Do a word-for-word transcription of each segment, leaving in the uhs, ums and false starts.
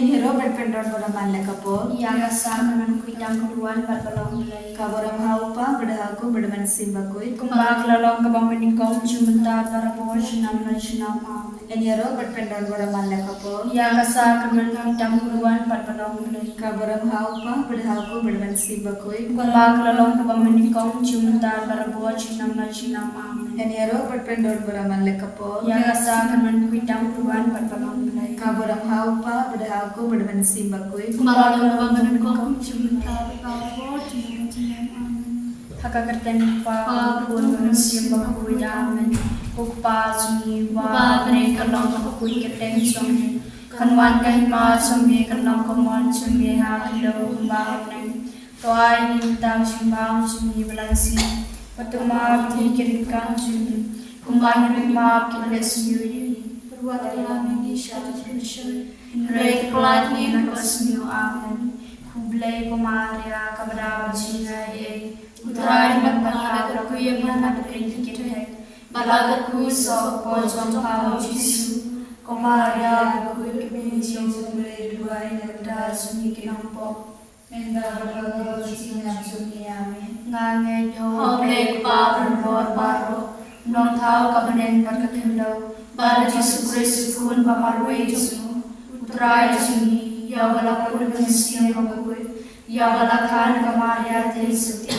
Ïaroh bad pyndon ba la man leh ka por. Ïa ka sah ka ban khuid tam ka duwan bad ba long Blei. Kaba long ha u Kpa bad ha u Khun bad ha u Mynsiem Bakhuid. Kumba ka la long kaba mynnyngkong, shu mynta, barabor, junom la junom. Amen. Ïaroh bad pyndon ba la man leh ka por. Ïa ka sah ka ban khuid tam ka duwan bad ba long Blei. Kaba long ha u Kpa bad ha u Khun bad ha u Mynsiem Bakhuid. Kumba ka la long kaba mynnyngkong, shu mynta, barabor, junom la junom. Amen. Ïaroh bad pyndon ba la man leh ka por. Ïa ka sah ka ban khuid tam ka duwan bad ba long Blei. Kaba long ha u Kpa bad ha u Khun bad ha u Mynsiem Bakhuid. Kumba ka la long kaba mynnyngkong, shu mynta, barabor, junom la junom. Amen. Ha ka kyrteng u Kpa, u Khun, u Mynsiem Bakhuid. Amen. Ko Kpa jong ngi uba ha bneng, kan long ka kyrteng jong me. Kan wan ka hima jong me, kan long ka mon jong me ha khyndew kumba ha bneng. To ai ïa ngi mynta ka jingbam jong ngi ba la ka sngi. Bad to map ïa ngi ki ryngkat jong ngi, kumba ngi ruh ngi map ïa kiba la sniew ïa ngi. Bad wat ïalam ïa ngi sha ka jingpynshoi, hynrei to pynlait ngi na kaba sniew. Amen. Khublei ko Maria, kaba da bajngai ei, U Trai u don bad pha, la kyrkhu ïa me ha baroh ki kynthei, bad la kyrkhu sa u kpoh jong pha u Jisu. Ko Maria bakhuid, ka Mei jong U Blei, duwai na ka bynta jong ngi ki nongpop, mynta bad ha ka hor jingïap jong ngi. Amen. Nga ngeit ha U Blei Kpa Uba Donbor Baroh, Nongthaw ka bneng bad ka khyndew, bad ha U Jisu Khrist U Khun ba marwei jong u, U Trai jong ngi, ïa uba la put da U Mynsiem Bakhuid, ïa uba la kha na ka Maria Theisotti,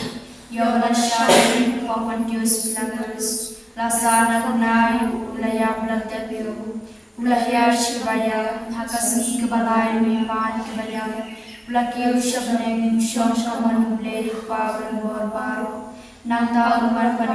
ïa uba la shah ha u khmih u Pontius Pilatus, la sah na kynta ïa u, la ïap, la tep ïa u, u la hiar sha kaba ïaid, ha ka sngi kaba lai na ki bymman kiba ïaid, u la kiew sha bneng, u shong sha ka mon U Blei U Kpa Uba Donbor Baroh. Nangta un wan ban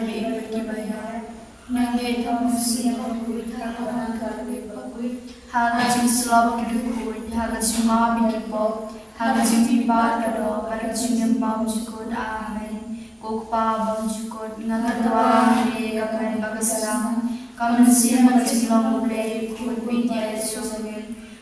ïeng bad kiba ïap. Nga ngeit ha U Mynsiem Bakhuid, ha ka Kynrad Katholik bakhuid, ha ka jingsyllok ïa ki dukhuid, ha ka jingmap ïa ki pop, ha ka jingpynbeit ka doh, bad ha ka jingim bymjukut. Amen. Ko Kpa bymjukut, nga tyrwa ha me, ïa ka kmen bad ka sdang, ka mynsiem bad ka jinglong U Blei U Khun uba ïeit jong me,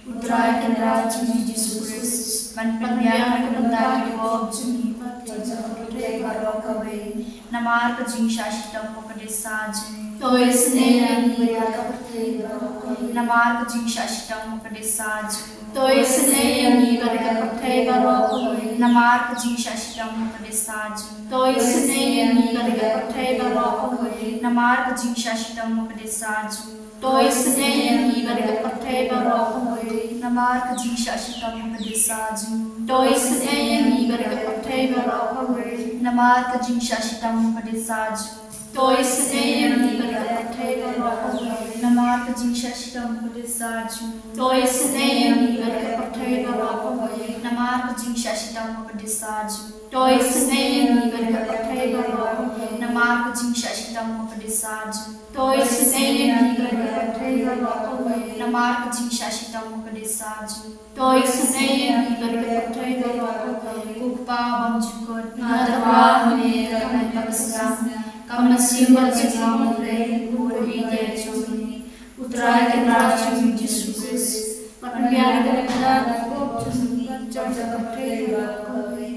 U Trai Kynrad jong ngi U Jisu Khrist, ban pynbiang na ka bynta ki pop jong ngi, bad jong ka pyrthei baroh kawei. Namar ka jingshah shitom bad ka disa jong ngi, to isynei ïa ngi bad ka pyrthei baroh kawei. Namar ka jingshah shitom bad ka disa jong ngi, to isynei ïa ngi bad ka pyrthei baroh kawei. Namar ka jingshah shitom bad ka disa jong ngi, to isynei ïa ngi bad ka pyrthei baroh kawei. Namar ka jingshah shitom bad ka disa jong ngi, to isynei ïa ngi bad ka pyrthei baroh kawei. Namar ka jingshah shitom bad ka disa jong ngi, to isynei ïa ngi bad ka pyrthei baroh kawei. Namar ka jingshah shitom bad ka disa jong ngi, to isynei ïa ngi bad ka pyrthei baroh kawei. Namar ka jingshah shitom bad ka disa jong ngi, to isynei ïa ngi bad ka pyrthei baroh kawei. Namar ka jingshah shitom bad ka disa jong ngi, to isynei ïa ngi bad ka pyrthei baroh kawei. Namar ka jingshah shitom bad ka disa jong ngi, to isynei ïa ngi bad ka pyrthei baroh kawei. Namar ka jingshah shitom bad ka disa jong ngi, to isynei ïa ngi bad ka pyrthei baroh kawei. Ko Kpa bymjukut, nga tyrwa ha me, ïa ka kmen bad ka sdang, ka mynsiem bad ka jinglong U Blei U Khun uba ïeit jong ngi, U Trai Kynrad jong ngi U Jisu Khrist, ban pynbiang na ka bynta ki pop jong ngi, bad jong ka pyrthei baroh kawei.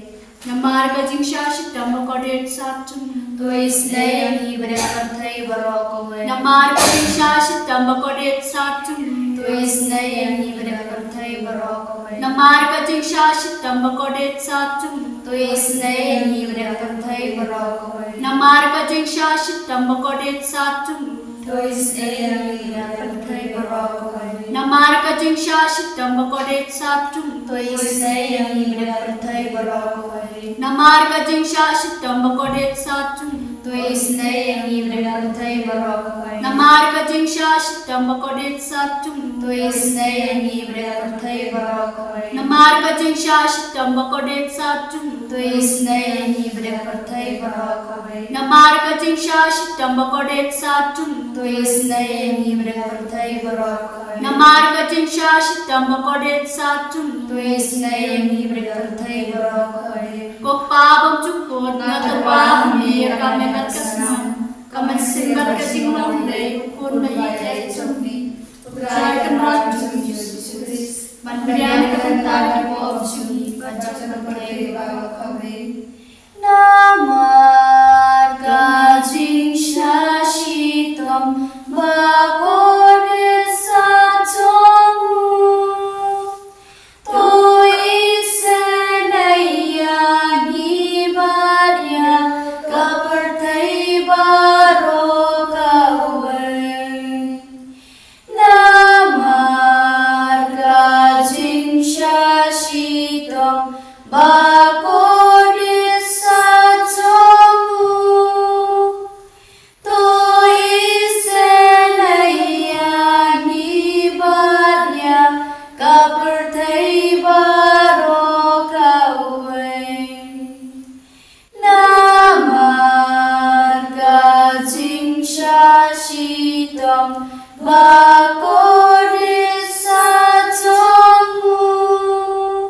Namar ka jingshah shitom bad ka disa jong ngi, to isynei ïa ngi bad ka pyrthei baroh kawei. Namar ka jingshah shitom bad ka disa jong ngi, to isynei ïa ngi bad ka pyrthei baroh kawei. Namar ka jingshah shitom bad ka disa jong ngi, to isynei ïa ngi bad ka pyrthei baroh kawei. Namar ka jingshah shitom bad ka disa jong ngi, to isynei ïa ngi bad ka pyrthei baroh kawei. Namar ka jingshah shitom bad ka disa jong ngi, to isynei ïa ngi bad ka pyrthei baroh kawei. Namar ka jingshah shitom bad ka disa jong ngi, to isynei ïa ngi bad ka pyrthei baroh kawei. Namar ka jingshah shitom bad ka disa jong ngi, to isynei ïa ngi bad ka pyrthei baroh kawei. Namar ka jingshah shitom bad ka disa jong ngi, to isynei ïa ngi bad ka pyrthei baroh kawei. Namar ka jingshah shitom bad ka disa jong ngi, to isynei ïa ngi bad ka pyrthei baroh kawei. Namar ka jingshah shitom bad ka disa jong ngi, to isynei ïa ngi bad ka pyrthei baroh kawei. Ko Kpa bymjukut, nga tyrwa ha me, ïa ka kmen bad ka sdang, ka mynsiem bad ka jinglong U Blei U Khun uba ïeit jong ngi, U Trai Kynrad jong ngi U Jisu Khrist, ban pynbiang na ka bynta ki pop jong ngi, bad jong ka pyrthei baroh kawei. Namar ka jingshah shitom bad ka disa jong ngi, Ba kordit sa jong u.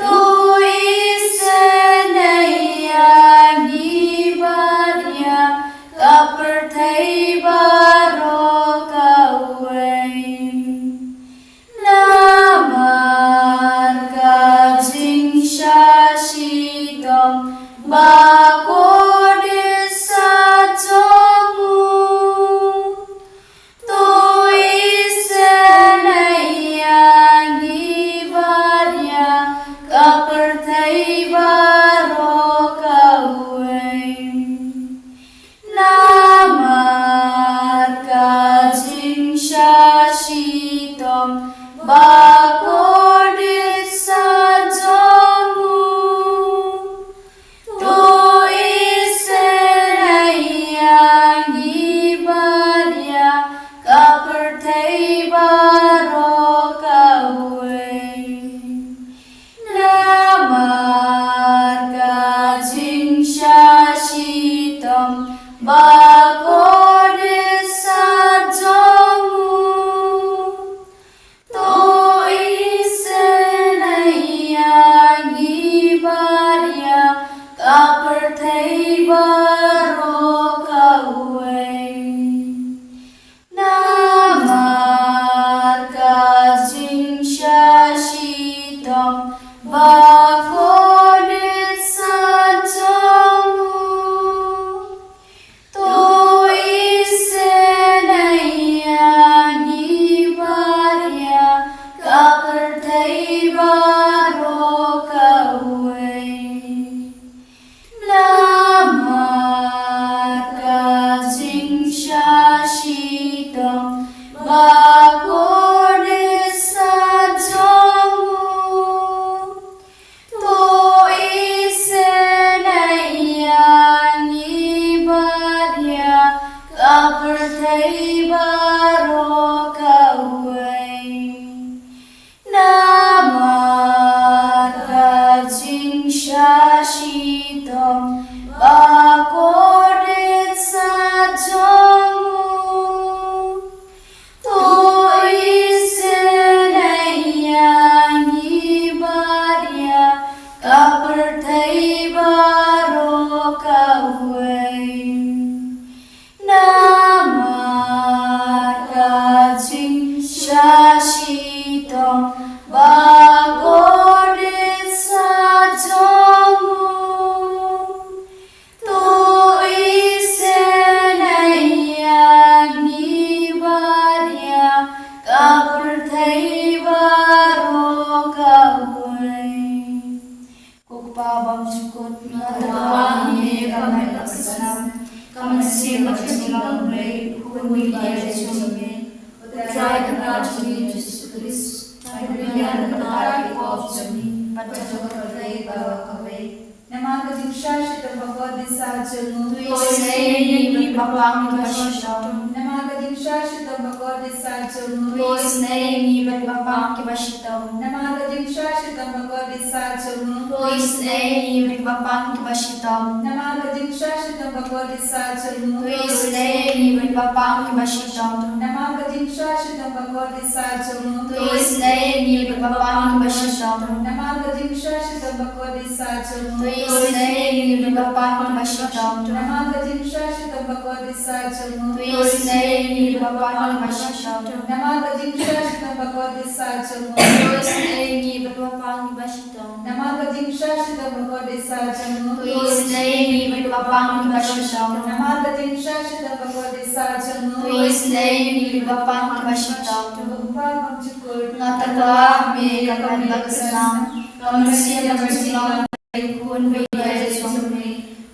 To isynei ïa ngi bad ïa ka pyrthei baroh kawei. Namar ka jingshah shitom ba kordit sa jong u. To isynei ïa ngi bad ïa ka pyrthei baroh kawei. Namar ka jingshah shitom ba kordit sa jong u. To isynei ïa ngi bad ïa ka pyrthei baroh kawei. Namar ka jingshah shitom ba kordit sa jong u. To isynei ïa ngi bad ïa ka pyrthei baroh kawei. Namar ka jingshah shitom ba kordit sa jong u. To isynei ïa ngi bad ïa ka pyrthei baroh kawei. Namar ka jingshah shitom ba kordit sa jong u. To isynei ïa ngi bad ïa ka pyrthei baroh kawei. Namar ka jingshah shitom ba kordit sa jong u. To isynei ïa ngi bad ïa ka pyrthei baroh kawei. Namar ka jingshah shitom ba kordit sa jong u. To isynei ïa ngi bad ïa ka pyrthei baroh kawei. Ko Kpa bymjukut, nga tyrwa ha me ka met bakla snam, ka mynsiem bad ka jinglong U Blei, u khun baieit jong me, U Trai Kynrad jong ngi Jisu Khrist, un pynïap na ka bynta ki pop jong ngi bad jong ka pyrthei baroh kawei. Namar ka jingshah shitom ba kordit sa jong u. To isynei ïa ngi bad ba pang kiba shitom. Namar ka jingshah shitom ba kordit sa jong u. To isynei ïa ngi bad ba pang kiba shitom. Namar ka jingshah shitom ba kordit sa jong u. To isynei ïa ngi bad ba pang kiba shitom. Namar ka jingshah shitom ba kordit sa jong u. To isynei ïa ngi bad ba pang kiba shitom. Namar ka jingshah shitom ba kordit sa jong u. To isynei ïa ngi bad ba pang kiba shitom. Namar ka jingshah shitom ba kordit sa jong u. To isynei ïa ngi bad ba pang kiba shitom. Namar ka jingshah shitom ba kordit sa jong u. To isynei ïa ngi bad ba pang kiba shitom. Namar ka jingshah shitom ba kordit sa jong u. To isynei ïa ngi bad ba pang kiba shitom. Namar ka jingshah shitom ba kordit sa jong u. To isynei ïa ngi bad ba pang kiba shitom. Namar ka jingshah shitom ba kordit sa jong u. To isynei ïa ngi bad ba pang kiba shitom. Ko Kpa bymjukut, nga tyrwa ha me ka met bakla snam, ka mynsiem bad ka jinglong U Blei, u khun baieit jong me,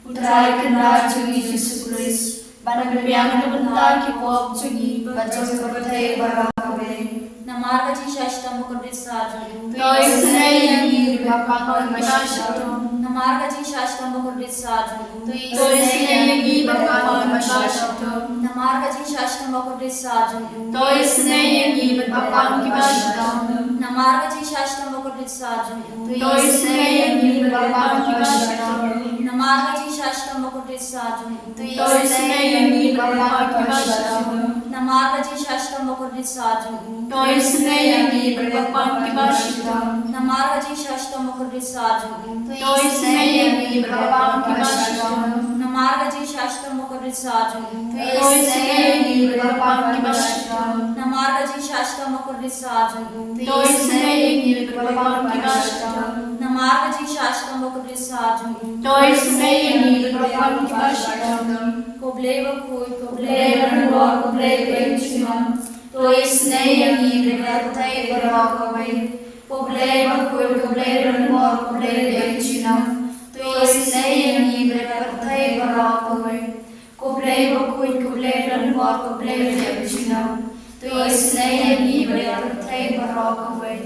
U Trai Kynrad jong ngi Jisu Khrist, ban pynïap na ka bynta ki pop jong ngi bad jong ka pyrthei baroh kawei. Namar ka jingshah shitom ba kordit sa jong u. To isynei ïa ngi bad ba pang kiba shitom. Namar ka jingshah shitom ba kordit sa jong u. To isynei ïa ngi bad ba pang kiba shitom. Namar ka jingshah shitom ba kordit sa jong u. To isynei ïa ngi bad ba pang kiba shitom. Namar ka jingshah shitom ba kordit sa jong u. To isynei ïa ngi bad ba pang kiba shitom. Namar ka jingshah shitom ba kordit sa jong u. To isynei ïa ngi bad ba pang kiba shitom. Namar ka jingshash tam bakordit sar jong u. To isynei ïa ngi bad ki bapang kiba shitom. Namar ka jingshash tam bakordit sar jong u. To isynei ïa ngi bad ki bapang kiba shitom. Namar ka jingshash tam bakordit sar jong u. To isynei ïa ngi bad ki bapang kiba shitom. Namar ka jingshash tam bakordit sar jong u. To isynei ïa ngi bad ki bapang kiba shitom. Namar ka jingshash tam bakordit sar jong u. To isynei ïa ngi bad ki bapang kiba shitom. Ko Blei bakhuid, ko Blei ba donbor, ko Blei ba ïeit junom. To isynei ïa ngi bad ka pyrthei baroh kawei. Ko Blei bakhuid, ko Blei ba donbor, ko Blei ba ïeit junom. To isynei ïa ngi bad ka pyrthei baroh kawei. Ko Blei bakhuid, ko Blei ba donbor, ko Blei ba ïeit junom. To isynei ïa ngi bad ka pyrthei baroh kawei.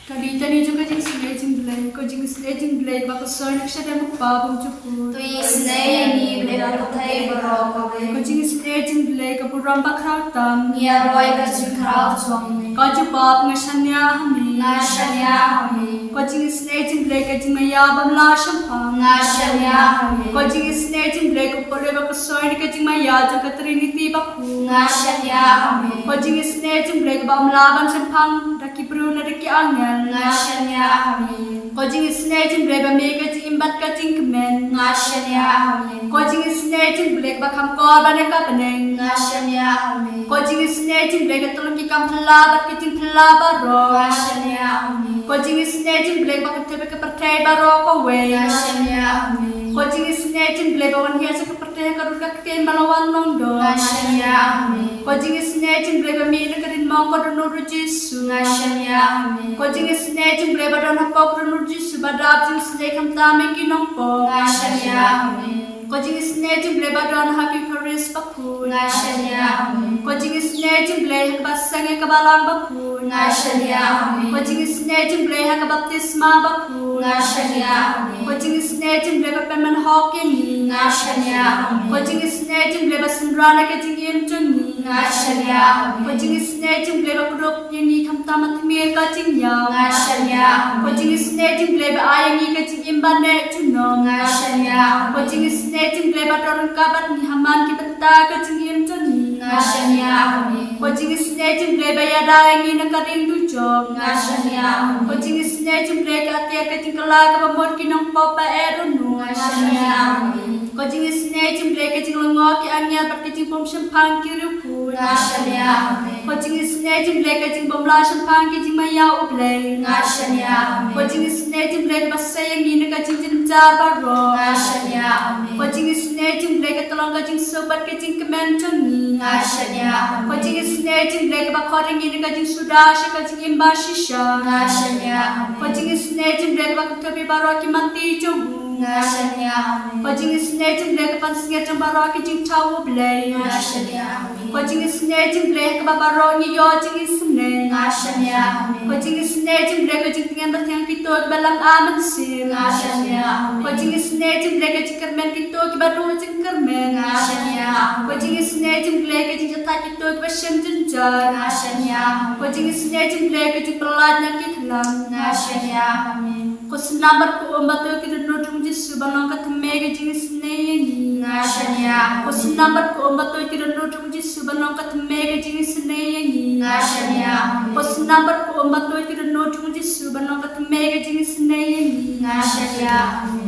Ka dei tang ïa ka jingisynei jong U Blei, ka jingisynei jong U Blei ba ka soi na ka shadem u Kpa bymjukut. To isynei ïa ngi bad ka pyrthei baroh kawei. Ka jingisynei jong U Blei ka burom bakhraw tam. Ngi ïaroh ïa ka jingkhraw jong me. Ko Jubab, nga shaniah ha me. Nga shaniah ha me. Ka jingisynei jong U Blei ka jingmaïa bym lah shemphang. Nga shaniah ha me. Ka jingisynei jong U Blei ka pule ba ka soi na ka jingmaïa jong ka Trinity bakhuid. Nga shaniah ha me. Ka jingisynei jong U Blei kaba ym lah ban shemphang da ki briew ne da ki angel. Nga shaniah ha me. Ka jingisynei jong U Blei ba me ka jingim bad ka jingkmen. Nga shaniah ha me. Ka jingisynei jong U Blei kaba kham kor ban ïa ka bneng. Nga shaniah ha me. Ka jingisynei jong U Blei ka tyllong ki kam phylla bad ki jingphylla baroh. Nga shaniah ha me. Ka jingisynei jong U Blei ba ka thep ïa ka pyrthei baroh kawei. Nga shaniah ha me. Ka jingisynei jong U Blei ba wan hiar sha ka pyrthei ha ka rud ka ktien ba la wan long doh. Nga shaniah ha me. Ka jingisynei jong U Blei ba mih na ka ri mong ka dohnud U Jisu. Nga shaniah ha me. Ka jingisynei jong U Blei ba don hapoh ka dohnud U Jisu ba dap jingisynei khamtam ïa ki nongpop. Nga shaniah ha me. Ka jingisynei jong U Blei ba don ha ka Eukharist bakhuid. Nga shaniah ha me. Ka jingisynei jong U Blei ha kaba seng ïa ka balang bakhuid. Nga shaniah ha me. Ka jingisynei jong U Blei ha ka baptisma bakhuid. Nga shaniah ha me. Ka jingisynei jong U Blei ba pynmynhok ïa ngi. Nga shaniah ha me. Ka jingisynei jong U Blei ba synran ïa ka jingim jong ngi. Nga shaniah ha me. Ka jingisynei jong U Blei ba kdup ïa ngi khamtam ha tmier ka jingïap. Nga shaniah ha me. Ka jingisynei jong U Blei ba ai ïa ngi ka jingim ba neh junom. Nga shaniah ha me. Ka jingisynei jong U Blei ba don ryngkat bad ngi ha man ki bynta ka jingim jong ngi. Nga shaniah ha me. Ka jingisynei jong U Blei ba ïada ïa ngi na ka ring dujok. Nga shaniah ha me. Ka jingisynei jong U Blei ka atiar ka jingkylla kaba mut ki nongpop ba eh dohnud. Nga shaniah ha me. Ka jingisynei jong U Blei ka jinglyngngoh ki angel bad ka jingbymshemphang ki riewkhuid. Nga shaniah ha me. Ka jingisynei jong U Blei ka jingbymlah shemphang ki jingmaïa U Blei. Nga shaniah ha me. Ka jingisynei jong U Blei kaba sei ïa ngi na ka jingjynjar baroh. Nga shaniah ha me. Ka jingisynei jong U Blei ka tyllong ka jingsuk bad ka jingkmen jong ngi. Nga shaniah ha me. Ka jingisynei jong U Blei kaba khot ïa ngi na ka jingsuda sha ka jingim bashisha. Nga shaniah ha me. Ka jingisynei jong U Blei kaba kynthup ïa baroh ki matti jong u. Nga shaniah ha me. Ka jingisynei jong U Blei ka pansngiat jong baroh ki jingthaw U Blei. Nga shaniah ha me. Ka jingisynei jong U Blei ha kaba baroh ngi ïoh jingisynei. Nga shaniah ha me. Ka jingisynei jong U Blei ka jingtngen ba thiang kito kiba lam ar mynsiem. Nga shaniah ha me. Ka jingisynei jong U Blei ka jingkyrmen kito kiba duh jingkyrmen. Nga shaniah ha me. Ka jingisynei jong U Blei ka jingjahthait kito kiba shem jynjar. Nga shaniah ha me. Ka jingisynei jong U Blei ka jingpyllait na ki khlam. Nga shaniah ha me. Ko Snam bad ko Um Batoi ki dohnud jong U Jisu ban long ka thymmei ka jingisynei ïa ngi. Nga shaniah ha me. Ko Snam bad ko Um Batoi ki dohnud jong U Jisu ban long ka thymmei ka jingisynei ïa ngi. Nga shaniah ha me. Ko Snam bad ko Um Batoi ki dohnud jong U Jisu ban long ka thymmei ka jingisynei ïa ngi. Nga shaniah ha me.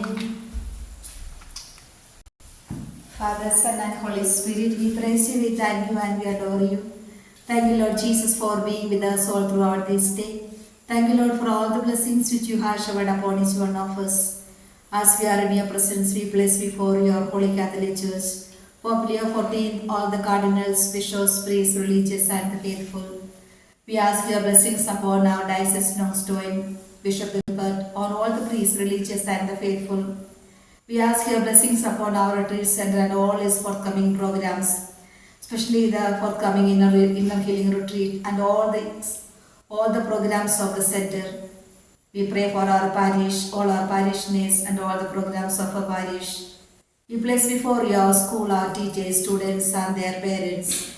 Father, Son, and Holy Spirit, we praise you, we thank you, and we adore you. Thank you, Lord Jesus, for being with us all throughout this day. Thank you, Lord, for all the blessings which you have showered upon each one of us. As we are in your presence, we place before your Holy Catholic Church, Pope Leo fourteenth, all the cardinals, bishops, priests, religious, and the faithful. We ask your blessings upon our Diocese Nongstoin, Bishop Gilbert, on all the priests, religious, and the faithful. We ask your blessings upon our retreat center and all its forthcoming programs, especially the forthcoming inner, inner healing retreat and all the, all the programs of the center. We pray for our parish, all our parishioners, and all the programs of our parish. We place before you our school, our teachers, students, and their parents.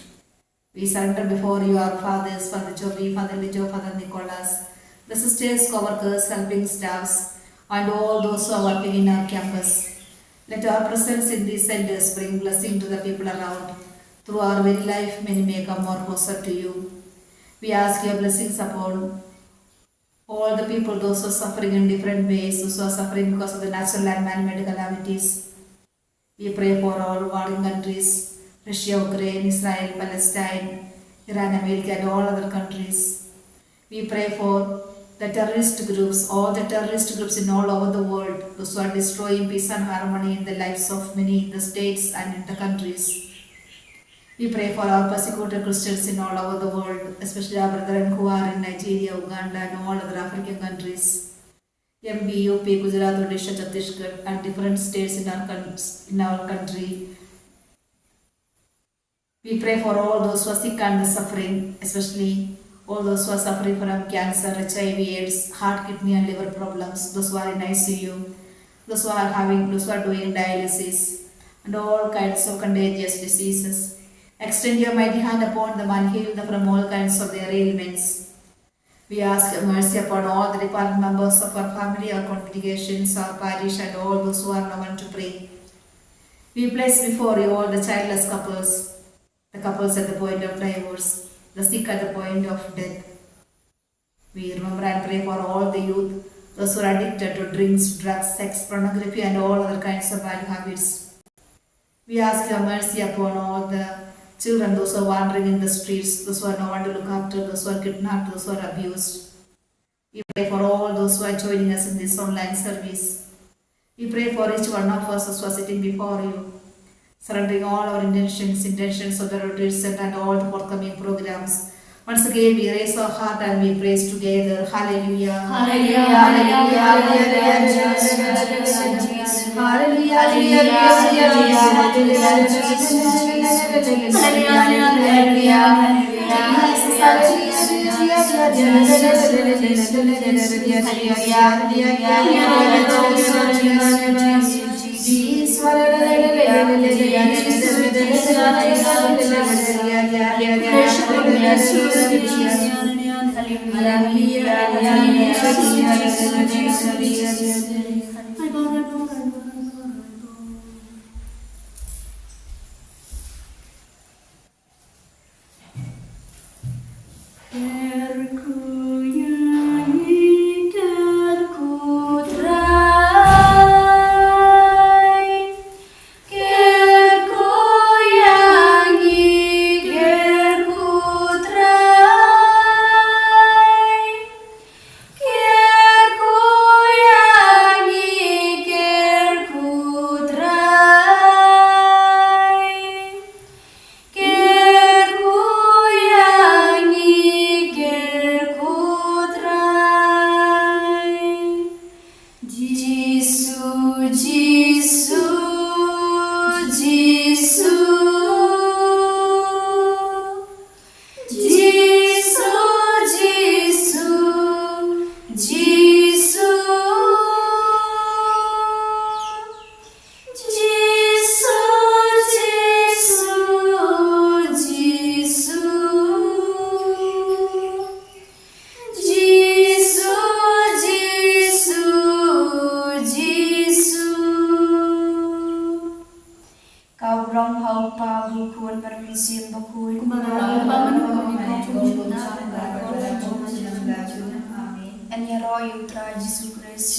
We surrender before you our fathers, Father Joby, Father Lijo, Father Nicholas, the sisters, co-workers, helping staffs, and all those who are working in our campus. Let our presence in these centers bring blessing to the people around. Through our very life, many may come more closer to you. We ask your blessings upon all the people, those who are suffering in different ways, those who are suffering because of the natural and man-made calamities. We pray for all warring countries, Russia, Ukraine, Israel, Palestine, Iran, America, and all other countries. We pray for the terrorist groups, all the terrorist groups in all over the world, those who are destroying peace and harmony in the lives of many in the states and in the countries. We pray for our persecuted Christians in all over the world, especially our brethren who are in Nigeria, Uganda, and all other African countries. M P, U P, Gujarat, Odisha, Chhattisgarh, and different states in our, con- in our country. We pray for all those who are sick and suffering, especially all those who are suffering from cancer, H I V, AIDS, heart, kidney, and liver problems, those who are in I C U, those who are having, those who are doing dialysis, and all kinds of contagious diseases. Extend your mighty hand upon them and heal them from all kinds of their ailments. We ask mercy upon all the departed members of our family, our congregations, our parish, and all those who are known to pray. We place before you all the childless couples, the couples at the point of divorce, the sick at the point of death. We remember and pray for all the youth, those who are addicted to drinks, drugs, sex, pornography, and all other kinds of bad habits. We ask your mercy upon all the children, those who are wandering in the streets, those who have no one to look after, those who are kidnapped, those who are abused. We pray for all those who are joining us in this online service. We pray for each one of us who are sitting before you, surrendering all our intentions, intentions of the retreat center and all the forthcoming programs. Once again, we raise our heart and we praise together. Hallelujah. Hallelujah. Hallelujah. Hallelujah. Hallelujah. Hallelujah. Jisu, Jisu, Jisu. Jisu, Jisu, Jisu. Jisu, Jisu, Jisu. Jisu, Jisu, Jisu. Ka burom ha u Kpa, bad u Khun, bad u Mynsiem Bakhuid. Kumba la long ha u kaba nyngkong, mynta bad haduh katta katta. Amen. Ngi ïaroh ïa u Trai Jisu Khrist.